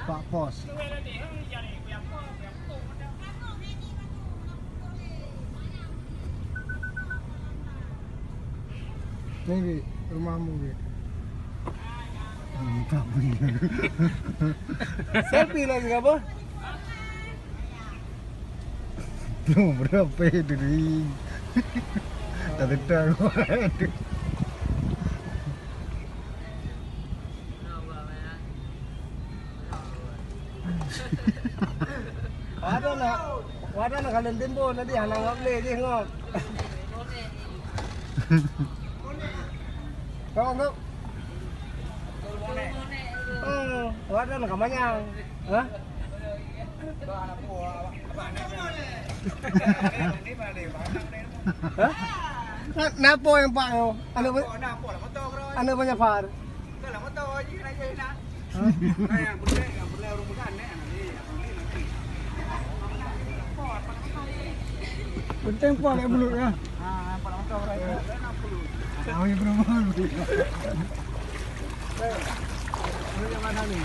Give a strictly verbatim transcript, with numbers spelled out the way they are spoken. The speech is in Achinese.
Pak Pos. Ni, Bi, rumahmu, Bi. Hmm, tak punya. Selfie lagi apa? Belum berapa itu, Bi. Tak tetap. Wadah nak, wadah nak kalian timbul tadi, hana ngop lé jih ngop. Kau ngop. Hmm, wadah nak kamanyang. Hah? Hah? Na, napa yang pak tu? Anak, anak banyak par. Penting pun nak bulut ya. Ah, yang berumah. Mana ni?